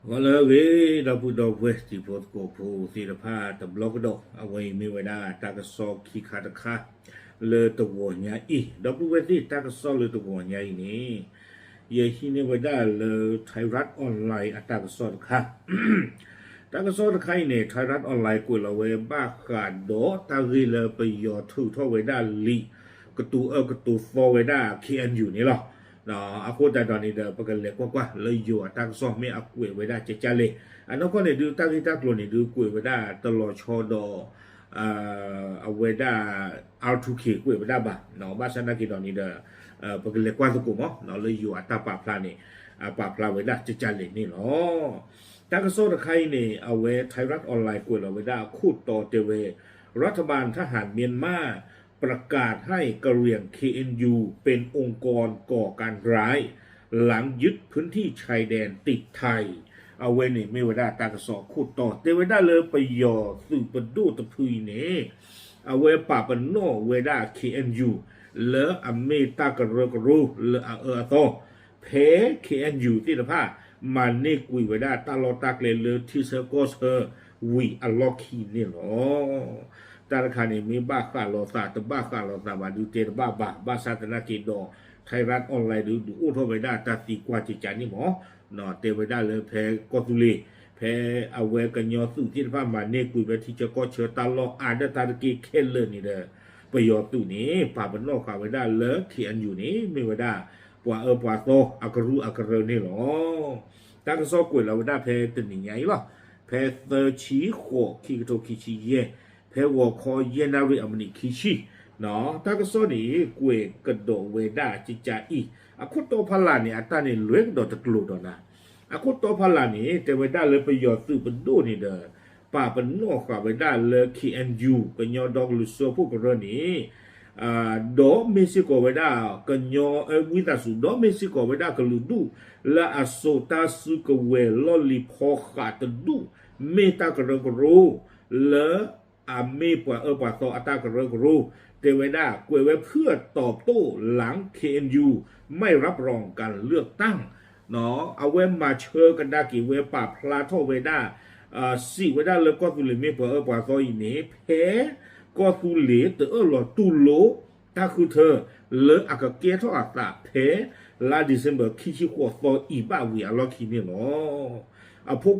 ဂီၤလၢအဂ့ၤ ဒီပုၢ်ဒီဝဲၢ်တံၤဖိသကိးဖိသ့ၣ်တဖၣ်တဘျီကဒီး, အဝဲအံၤမ့ၢ်ဝဲဒၣ်တၢ်ကစီၣ်ခံခါတခါ လၢတဂီၤညါအံၤ, ဒီပုၢ်ဝဲၢ်သ့ၣ် တၢ်ကစီၣ်လၢတဂီၤညါအံၤန့ၣ် ယဟံးန့ၢ်ဝဲဒၣ်လၢ Thairath Online အတၢ်ကစီၣ်တခါ တၢ်ကစီၣ်တခါအံၤန့ၣ် Thairath Online ကွဲးလီၤဝဲဘၣ်ဃးဒီးတၢ်ဂ့ၢ်လၢပယီၤထုးထီၣ်ဝဲဒၣ်လံာ် ကတိၤအၢကတိၤသီဝဲဒၣ် K N U န့ၣ်လီၤ. အဃိသတးဒီးန့ၣ်ဒီး ပကလဲၤကွၢ်ကွၢ်လၢယိၤအတၢ်ကစီၣ်မ့ၢ်အကွဲးဝဲဒၣ်ကကၢ်လဲၣ်. အနီၢ်ကီၢ်န့ၣ်ဒုး တၢ်ဂ့ၢ်တၢ်ကျိၤန့ၣ်ဒုး ကွဲးဝဲဒၣ်တလီၤဆီဒီး အဝဲဒၣ် R two K ကွဲးဝဲဒၣ်ဘၣ်, ဘၣ်ဆၣ်သနာ်က့ဒီးန့ၣ်ဒီး ပကလဲၤကွၢ်သကိးမး လၢယိၤအတၢ်ပာ်ဖျါန့ၣ် ပာ်ဖျါဝဲဒၣ်ကကၢ်လဲၣ်န့ၣ်လီၤ. တၢ်ကစီၣ်တခါအံၤန့ၣ် အဝဲ Thairath Online ကွဲးလီၤဝဲဒၣ်အခိၣ်တီတဲဝဲ รัฐบาลทหารเมียนมาประกาศให้กะเหรี่ยง เคเอ็นยู เป็นองค์กรก่อการร้าย หลังยึดพื้นที่ชายแดนติดไทย အဝဲန့ၣ်မ့ၢ်ဝဲဒၣ်တၢ်ကစီၣ်အခိၣ်တီ တဲဝဲဒၣ်လၢပယီၤသုးပဒိၣ်တဖုအံၤန့ၣ် အဝဲပာ်ပနီၣ်ဝဲဒၣ် K N U လၢအမ့ၢ်တၢ်ကရၢကရိလၢအအၢအသီ ဖဲ K N U သ့ၣ်တဖၣ် မၤန့ၢ်ကွံာ်ဝဲဒၣ်တၢ်လီၢ်တၢ်ကျဲလၢထံဆၢကီၢ်ဆၢဝံၤအလီၢ်ခံန့ၣ်လီၤ. တၢ်တခါန့ၣ် မ့ၢ်ဘၣ်ဃးလိာ်သး တဘၣ်ဃးလိာ်သးဘၣ်ဒုးတဲတဘၣ်ဘၣ်, ဘၣ်ဆၣ်သနာ်က့ဒီး Thairath Online ဒုး ဒုးအိၣ်ထီၣ်ဝဲဒၣ်တၢ်သံကွၢ်ကကၢ်န့ၣ်မး, တဲဝဲဒၣ်လၢဖဲကီၢ်သူလ့ၤ ဖဲအဝဲကညီသုးသ့ၣ်တဖၣ်မၤန့ၢ်ကွံာ်ဖဲထံဆၢကီၢ်ဆၢတၢ်လီၢ်အါဒၣ်တၢ်တက့ၢ်ခဲလၢာ်န့ၣ်ဒီး ပယီၤသုးန့ၣ် ပာ်ပနီၣ်ဃာ်ဝဲဒၣ်လၢ K N U န့ၣ် မ့ၢ်ဝဲဒၣ် ပှၤအၢပှၤသီအကရူၢ်အကရၢန့ၣ်လီၤ. တၢ်ကစီၣ်ကွဲးလီၤဝဲဒၣ်ဖဲတနံၤညါအံၤလီၤ. ဖဲသၢဆံဃိး ခံကထိခံဆံယဲၢ်, ဖဲဂီၤခီယဲၢ်နၣ်ရံၣ်အမံးနံးခံဆံ, တၢ်ကစီၣ်န့ၣ် ကွဲးကဒီးဝဲဒၣ်ကကၢ်အံၤ, အခိၣ်တီဖီလာ်န့ၣ် အတၢ်န့ၣ်လွဲကဒီးတကျိၤဒီးနၤ, အခိၣ်တီဖီလာ်န့ၣ် တဲဝဲဒၣ်လၢပယီၤသုးပဒိၣ်န့ၣ်ဒီး ပာ်ပနီၣ်ဃာ်ဝဲဒၣ်လၢ K N U ကညီဒီကလုာ်စၢဖှိၣ်ကရၢန့ၣ် ဒီးမ့ၢ်စ့ၢ်ကီးဝဲဒၣ် ကညီ ဝံသးစူၤ ဒီးမ့ၢ်စ့ၢ်ကီးဝဲဒၣ်ကလုာ်ဒူၣ် လၢအစိာ်တၢ်စုကဝဲၤလီၢ်လံၤဖီဃးတဒူၣ် မ့ၢ်တၢ်ကရၢကရိ လၢအမ့ၢ်ပှၤအၢပှၤသီအတၢ်ကရၢကရိ တဲဝဲဒၣ် ကွဲးဝဲ เพื่อตอบโต้หลัง เคเอ็นยู ไม่รับรองการเลือกตั้ง အဝဲမၤဆၢကဒါက့ၤဝဲပာ်ဖျါထီၣ်ဝဲဒၣ် စံးဝဲဒၣ်လၢကီၢ်သူလ့ၤမ့ၢ်ပှၤအၢပှၤသီအံၤန့ၣ် ဖဲကီၢ်သူလ့ၤတအၢၣ်လီၤတူၢ်လိာ် တၢ်ဃုထၢ လၢအကကဲထီၣ်အသးဖဲ လါ December ခံဆံဃိးသီအံၤဘၣ်ဝံၤအလီၢ်ခံန့ၣ်လီၤ. အဖီ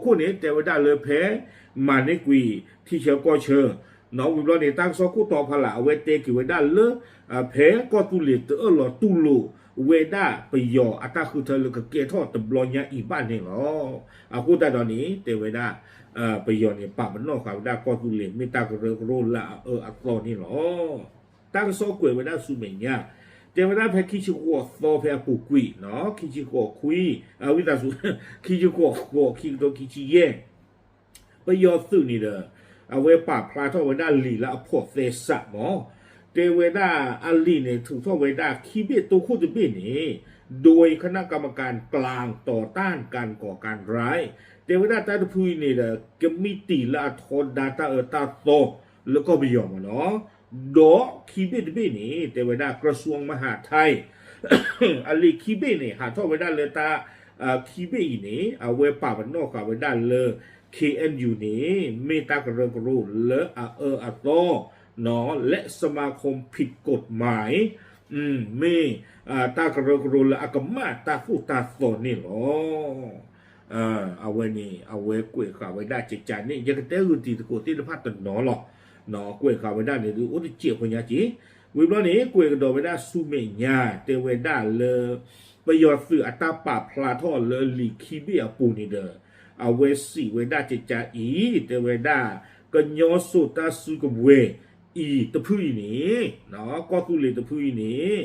ခိၣ်န့ၣ် တဲဝဲဒၣ်လၢဖဲ မၤန့ၢ်ကွံာ်ထံဆၢကီၢ်ဆၢ ဝံၤဘျီန့ၣ် တၢ်ကစီၣ်ခိၣ်တီဖီလာ် အဝဲတဲက့ၤဝဲဒၣ်လၢ ဖဲကီၢ်သူလ့ၤတအၢၣ်လီၤတူၢ်လိာ်ဝဲဒၣ်ပယီၤအတၢ်ဃုထၢလၢကကဲထီၣ်တဘျီညါအံၤဘၣ်န့ၣ်လီၤ. အဃိသတးဒီးန့ၣ် တဲဝဲဒၣ် ပယီၤန့ၣ် ပာ်ပနီၣ်ဃာ်ဝဲဒၣ်ကီၢ်သူလ့ၤ မ့ၢ်တၢ်ကရၢကရိလၢအအၢအသီန့ၣ်လီၤ. တၢ်ကစီၣ်ကွဲးဝဲဒၣ်ဆူမဲာ်ညါ တဲဝဲဒၣ်ဖဲခံဆံဃိးသီဖဲအပူၤကွံာ် ခံဆံဃိးခွံ ဝံသးစူၤ ခံဆံဃိးဃိး ခံကထိခံဆံယဲၢ် ပယီၤသုးန့ၣ်ဒီး အဝဲပာ်ဖျါထီၣ်ဝဲဒၣ်လံာ်လၢအဖိးသဲစးမး တဲဝဲဒၣ်အလံာ်န့ၣ် ထုးထီၣ်ဝဲဒၣ်ခံဘ့ၣ်တိခိၣ်တဘ့ၣ်န့ၣ် โดยคณะกรรมการกลางต่อต้านการก่อการร้าย တဲဝဲဒၣ်တၢ်တဖုအံၤန့ၣ်ဒီး ကမံးတံာ်လၢအထီဒါတၢ်အၢတၢ်သီလၢကီၢ်ပယီၤမးနီၤ ဒီးခံဘ့ၣ်တဘ့ၣ်န့ၣ် တဲဝဲဒၣ် กระทรวงมหาดไทย အလံာ်ခံဘ့ၣ်န့ၣ် ဟးထီၣ်ဝဲဒၣ်လၢတၢ် ခံဘ့ၣ်အံၤန့ၣ် အဝဲပာ်ပနီၣ်ဃာ်ဝဲဒၣ်လၢ K N U န့ၣ် မ့ၢ်တၢ်ကရၢကရိလၢအအၢအသီ และสมาคมผิดกฎหมาย မ့ၢ်တၢ်ကရၢကရိလၢအကမၣ်တၢ်သိၣ်တၢ်သီန့ၣ်လီၤ. အဝဲန့ၣ် အဝဲကွဲးဃာ်ဝဲဒၣ်ကကၢ်န့ၣ် ယကတဲဂုာ်တံၤသကိးသ့ၣ်တဖၣ်တနီၤလီၤ. ကွဲးဃာ်ဝဲဒၣ်န့ၣ်ဒုး အိၣ်တစဲးဖိညါက့ၤ ဝံၤဘျီန့ၣ် ကွဲးကဒီးဝဲဒၣ်ဆူမဲာ်ညါ တဲဝဲဒၣ်လၢ ပယီၤသုးအတၢ်ပာ်ဖျါထီၣ်လၢလံာ်ခံဘ့ၣ်အပူၤန့ၣ်ဒီး အဝဲစံးဝဲဒၣ်ကကၢ်အံၤ တဲဝဲဒၣ် ကညီစိာ်တၢ်စုကဝဲၤအံၤတဖုအံၤန့ၣ် ကီၢ်သူလ့ၤတဖုအံၤန့ၣ်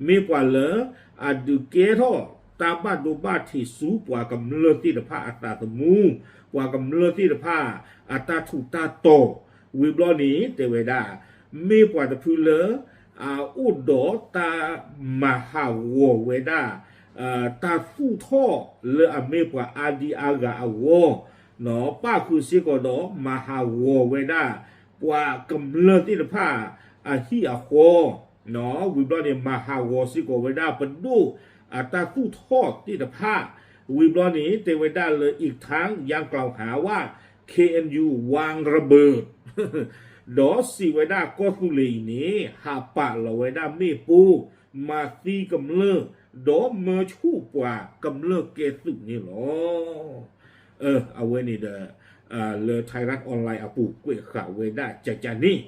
မ့ၢ်ပှၤလၢ အဒုးကဲထီၣ်တၢ်ဘၣ်ဒိဘၣ်ထံးဆူပှၤကမျၢၢ်သ့ၣ်တဖၣ်အသးသမူ ပှၤကမျၢၢ်သ့ၣ်တဖၣ် အတၢ်ထူးတၢ်တီၤ ဝံၤဘျီန့ၣ် တဲဝဲဒၣ် မ့ၢ်ပှၤတဖုလၢ အအိၣ်ဒီးတၢ်မၤဟးဂီၤဝဲဒၣ် တၢ်သူၣ်ထီၣ်လၢအမ့ၢ်ပှၤအါဒံအါဂၤအဂီၢ် ပၣ်ဃုာ်စ့ၢ်ကီးဒီးမၤဟးဂီၤဝဲဒၣ် ပှၤကမျၢၢ်သ့ၣ်တဖၣ် အဟံၣ်အဃီ ဝံၤဘျီန့ၣ် မၤဟးဂီၤစ့ၢ်ကီးဝဲဒၣ်ပဒိၣ်အတၢ်သူၣ်ထီၣ်သ့ၣ်တဖၣ် ဝံၤဘျီန့ၣ် တဲဝဲဒၣ်လၢ อีกทั้งยังกล่าวหาว่า เคเอ็นยู วางระเบิด ဒီးစံးဝဲဒၣ်ကီၢ်သူလ့ၤအံၤန့ၣ် ဟးပာ်လီၤဝဲဒၣ်မ့ၣ်ပိၢ် မၤသံကမျၢၢ် ဒီးမၢဆူၣ်ပှၤကမျၢၢ်ကဲသုးန့ၣ်လီၤ. အဝဲန့ၣ်ဒီး လၢ Thai Rat Online အပူၤကွဲးဃာ်ဝဲဒၣ်ကကန့ၣ်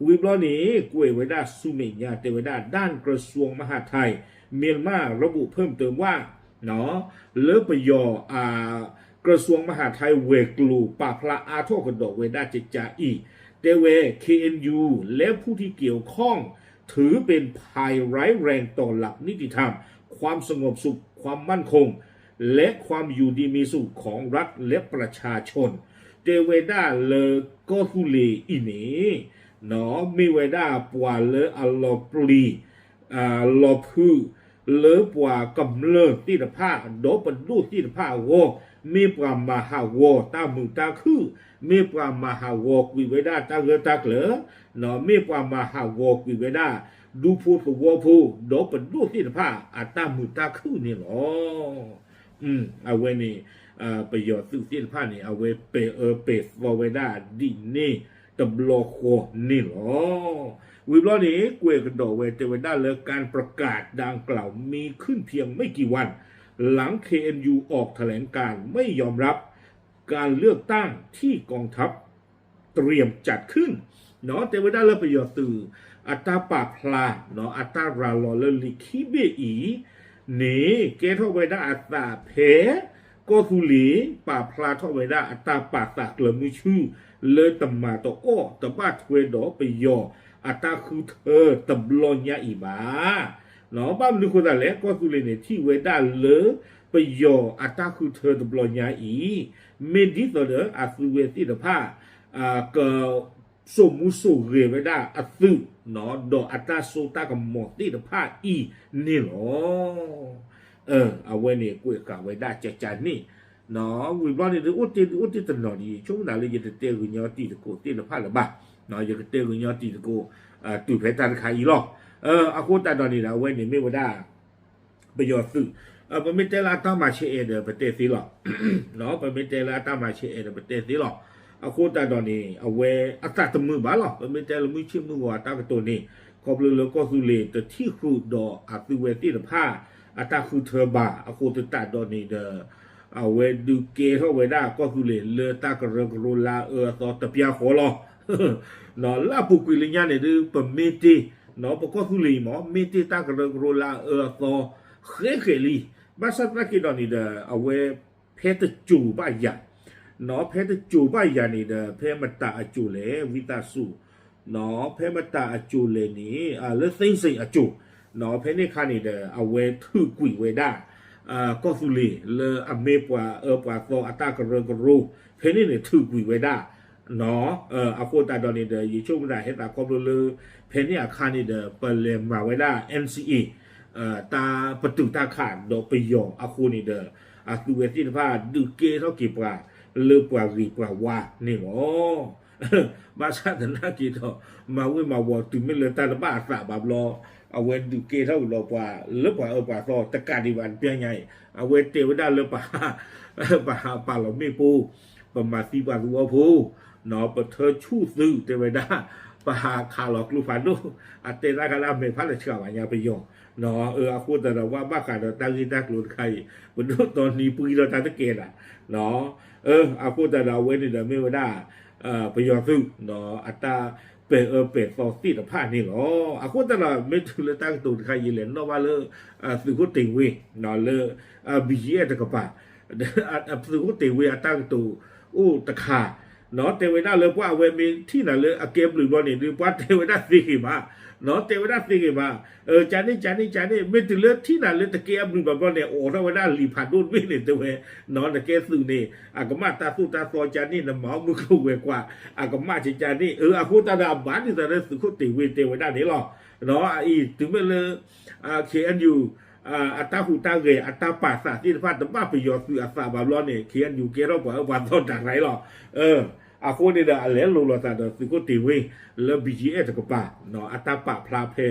ဝံၤဘျီန့ၣ် ကွဲးဝဲဒၣ်ဆူမဲာ်ညါ တဲဝဲဒၣ် ด้านกระทรวงมหาดไทย เมียนมาระบุเพิ่มเติมว่า လၢပယီၤ กระทรวงมหาดไทย ဝဲၤကျိၤပာ်ဖျါအါထီၣ်ကဒီးဝဲဒၣ်ကကအံၤ တဲဝဲ เคเอ็นยู และผู้ที่เกี่ยวข้องถือเป็นภัยร้ายแรงต่อหลักนิติธรรม ความสงบสุข ความมั่นคง และความอยู่ดีมีสุขของรัฐและประชาชน တဲဝဲဒၣ်လၢကီၢ်သူလ့ၤအံၤန့ၣ် မ့ၢ်ဝဲဒၣ်ပှၤလၢအလီၤပျံၤ လီၤဖုး လၢပှၤကမျၢၢ်သ့ၣ်တဖၣ် ဒီးပဒိၣ်သ့ၣ်တဖၣ်အဂီၢ်, မ့ၢ်ပှၤမၤဟးဂီၤတၢ်မုာ်တၢ်ခုၣ်, မ့ၢ်ပှၤမၤဟးဂီၤကွံာ်ဝဲဒၣ်တၢ်ဂၢၢ်တၢ်ကျၢၤ, မ့ၢ်ပှၤမၤဟးဂီၤကွံာ်ဝဲဒၣ် ဒူဖိသဝီဖိ ဒီးပဒိၣ်သ့ၣ်တဖၣ်အတၢ်မုာ်တၢ်ခုၣ်န့ၣ်လီၤ. အဝဲန့ၣ် ပယီၤသုးသ့ၣ်တဖၣ်န့ၣ် အဝဲပဲာ်အၢပဲာ်သီဝဲဒၣ်ဒ်န့ၣ်တဘျီဃီန့ၣ်လီၤ. ဝံၤဘျီန့ၣ် ကွဲးကဒီးဝဲတဲဝဲဒၣ်လၢ การประกาศดังกล่าวมีขึ้นเพียงไม่กี่วัน หลังเคเอ็นยูออกแถลงการณ์ไม่ยอมรับการเลือกตั้งที่กองทัพเตรียมจัดขึ้น တဲဝဲဒၣ်လၢပယီၤသုး အတၢ်ပာ်ဖျါ အတၢ်ရၤလီၤလၢလံာ်ခံဘ့ၣ်အံၤန့ၣ် ကဲထီၣ်ဝဲဒၣ်အသးဖဲ ကီၢ်သူလ့ၤ ပာ်ဖျါထီၣ်ဝဲဒၣ်အတၢ်ပာ်သးကျၢၤမုဆူ လၢတမၤတအီၣ်တဘၣ်ထွဲဒီးပယီၤအတၢ်ဃုထၢတဘျီညါအံၤဘၣ်. ဘၣ်မနုၤဃိသတးလဲၣ် ကီၢ်သူလ့ၤန့ၣ် ထံၣ်ဝဲဒၣ်လၢ ပယီၤအတၢ်ဃုထၢတဘျီညါအံၤ မ့ၢ်ဒ်သိးဒီးအသုဝဲသ့ၣ်တဖၣ် က စိာ်မူစိာ်ဂဲၤဝဲဒၣ်အသုး ဒီးအတၢ်စိတၢ်ကမီၤသ့ၣ်တဖၣ်အံၤန့ၣ်လီၤ. အဝဲန့ၣ်ကွဲးဃာ်ဝဲဒၣ်ကကန့ၣ် ဝံၤဘျီန့ၣ် ဒုးအိၣ်တ့ၢ်ဒုးအိၣ်တ့ၢ်တနီၤဒ် ဆိကမိၣ်ဒၣ်လၢယတတဲဂ့ၤညီတံၤသကိးသ့ၣ်တဖၣ်လၢၤဘၣ်, ယကတဲဂ့ၤညီတံၤသကိး တုၤဖဲတၢ်တခါအံၤလီၤ. အဃိသတးဒီးန့ၣ်ဒီး အဝဲန့ၣ်မ့ၢ်ဝဲဒၣ် ပယီၤသုး ပမ့ၢ်တဲလၢအတၢ်မၤဆဲးအဲၣ်ဒီးပတဲသ့လီၤ. ပမ့ၢ်တဲလၢအတၢ်မၤဆဲးအဲၣ်ဒီးပတဲသ့လီၤ. အဃိသတးဒီးန့ၣ် အဝဲအသးတမုာ်ဘၣ်လီၤ. ပမ့ၢ်တဲလၢမုၢ်ဆ့ၣ်မုၢ်ဂီၤအတၢ်ကတိၤန့ၣ် ခီဖျိလၢကီၢ်သူလ့ၤတထံၣ်ဃုာ်ဒီးအသုဝဲသ့ၣ်တဖၣ် အတၢ်ဃုထၢဘၣ် အဃိသတးဒီးန့ၣ်ဒီး အဝဲဒုးကဲထီၣ်ဝဲဒၣ်ကီၢ်သူလ့ၤလၢတၢ်ကရၢကရိလၢအအၢအသီတပျၢ်ဃီလီၤ. လၢအပူၤကွံာ်လၢညါန့ၣ်ဒုး ပမ့ၢ်တ့ၢ် ပကီၢ်သူလ့ၤအံၤမ့ၢ် မ့ၢ်တ့ၢ်တၢ်ကရၢကရိလၢအအၢအသီ ဃဲဃဲးလံ. ဘၣ်ဆၣ်သနာ်က့ဒီးန့ၣ်ဒီး အဝဲဖဲတစိၤဘၣ်ယၤ ဖဲတစိၤဘၣ်ယၤန့ၣ်ဒီး ဖဲမတၤအစိၤလဲၣ် ဝံသးစူၤ ဖဲမတၤအစိၤလဲၣ်န့ၣ် လၢသ့စ့ၣ်အစိၤ ဖဲန့ၣ်အခါန့ၣ်ဒီး အဝဲထုးကွံာ်ဝဲဒၣ် ကီၢ်သူလ့ၤလၢအမ့ၢ်ပှၤအၢပှၤသီအတၢ်ကရၢကရိ ဖဲန့ၣ်န့ၣ်ထုးကွံာ်ဝဲဒၣ် အဃိသတးဒီးန့ၣ်ဒီး ယဆိကမိၣ်တၢ်ဟဲသးခီဖျိလၢ ဖဲန့ၣ်အခါန့ၣ်ဒီး ပလဲၤမၤဝဲဒၣ် NCA တၢ်ပတုာ်တၢ်ခးဒီးပယီၤအဃိန့ၣ်ဒီး အသုဝဲသ့ၣ်တဖၣ်ဒုးကဲထီၣ်က့ၤပှၤလၢပှၤဂ့ၤပှၤဝါန့ၣ်လီၤ. ဘၣ်ဆၣ်သနာ်က့ဒီး မၤဝံၤမၤဝီၤတုၤမ့ၢ်လၢတၢ်တဘၣ်အသးဘၣ်ဘျီ အဝဲဒုးကဲထီၣ်ကဒီးပှၤလၢပှၤအၢပှၤသီတကးဒံးဘၣ်တပျၢ်ညါအံၤ အဝဲတဲဝဲဒၣ်လၢ ပဟးပာ်လီၤမ့ၣ်ပိၢ် ပမၤသံပှၤသဝီဖိ ပထၢဆူၣ်သုးတဲဝဲဒၣ် ပဟးခးလီၤကျိဖးဒိၣ် အတဲတၢ်ခါလၢအမဲာ်ဖးလၢဆှးဘၣ်ညါပယီၤ အဃိသတးဒီး ပှၤဘၣ်ဃးဒီးတၢ်ဂ့ၢ်တၢ်ကျိၤတခါအံၤ ပဒိၣ်တီနံၤပှံဒီးတၢ်တကဲဒၣ် အဃိသတးဒီးအဝဲန့ၣ်ဒီးမ့ၢ်ဝဲဒၣ် ပယီၤသုး အတၢ်ပဲာ်အၢပဲာ်သီသ့ၣ်တဖၣ်န့ၣ်လီၤ. အဃိသတးဒီး မ့ၢ်တုၤလၢတၢ်ကတိၤတခါယလဲၤနီၣ်ဘၣ်လၢ သုးခိၣ်တ့ၤဝ့ လၢ BGF တကပၤ သုးခိၣ်တ့ၤဝ့အတၢ်ကတိၤအိၣ်တခါ တဲဝဲဒၣ်လၢပှၤအဝဲမ့ၢ်ထံၣ်နၤလၢအကဲဘျုးဘျီန့ၣ်ဒုး ပှၤတဲဝဲဒၣ်သ့ဂ့ၤမး တဲဝဲဒၣ်သ့ဂ့ၤမး ကန့ၣ် ကန့ၣ် ကန့ၣ် မ့ၢ်တုၤလၢထံၣ်နၤလၢတကဲအဘျုးဘၣ်ဘျီန့ၣ် အိးထီၣ်ဝဲဒၣ်လံာ်ဖးဒိၣ်တဘ့ၣ်န့ၣ် တဲဝဲ နကဲသုးန့ၣ် အကမၣ်တၢ်သိၣ်တၢ်သီကန့ၣ် နမၤအီၣ်မုၢ်ကျိၤဝဲၤကွာ် အကမၣ်ကကန့ၣ် အဃိသတးဒီးအဘၣ်ဒ်သိးလၢသုးခိၣ်တ့ၤဝ့တဲဝဲဒၣ်န့ၣ်လီၤ. အအံၤတုၤမ့ၢ်လၢ KNU အတၢ်ဟူးတၢ်ဂဲၤအတၢ်ပာ်သးသ့ၣ်တဖၣ်တဘၣ်ပယီၤသုးအသးဘၣ်ဘျီန့ၣ် KNU ကဲထီၣ်ပှၤအၢပှၤသီတၢ်ရၤလီၤ. အဃိန့ၣ်ဒီးအလဲၤလိၤလိာ်သးဒီးသုးခိၣ်တ့ၤဝ့ လၢ BGF တကပၤ အတၢ်ပာ်ဖျါဖဲ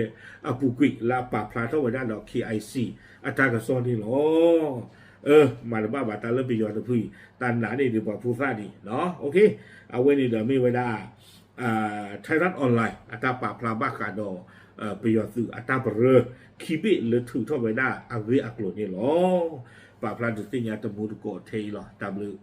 အပူၤကွံာ်လၢအပာ်ဖျါထီၣ်ဝဲဒၣ်ဒီး KIC အတၢ်ကစီၣ်န့ၣ်လီၤ. မၤတဘၣ်ဘၣ်တၢ်လၢပယီၤတဖုအံၤ တၢ်နာ်န့ၣ်ဒ်ပှၤဖိသၣ်န့ၣ်, အဝဲန့ၣ်ဒီးမ့ၢ်ဝဲဒၣ် Thairath Online အတၢ်ပာ်ဖျါဘၣ်ဃးဒီး ပယီၤသုးအတၢ်ပရၢ ခံဘ့ၣ်လၢထုးထီၣ်ဝဲဒၣ်အဂ့ၢ်အကျိၤန့ၣ်လီၤ. ပာ်ဖျါဒုးသ့ၣ်ညါတမူတကိးထဲအံၤလီၤ. တၢ်ဘျုး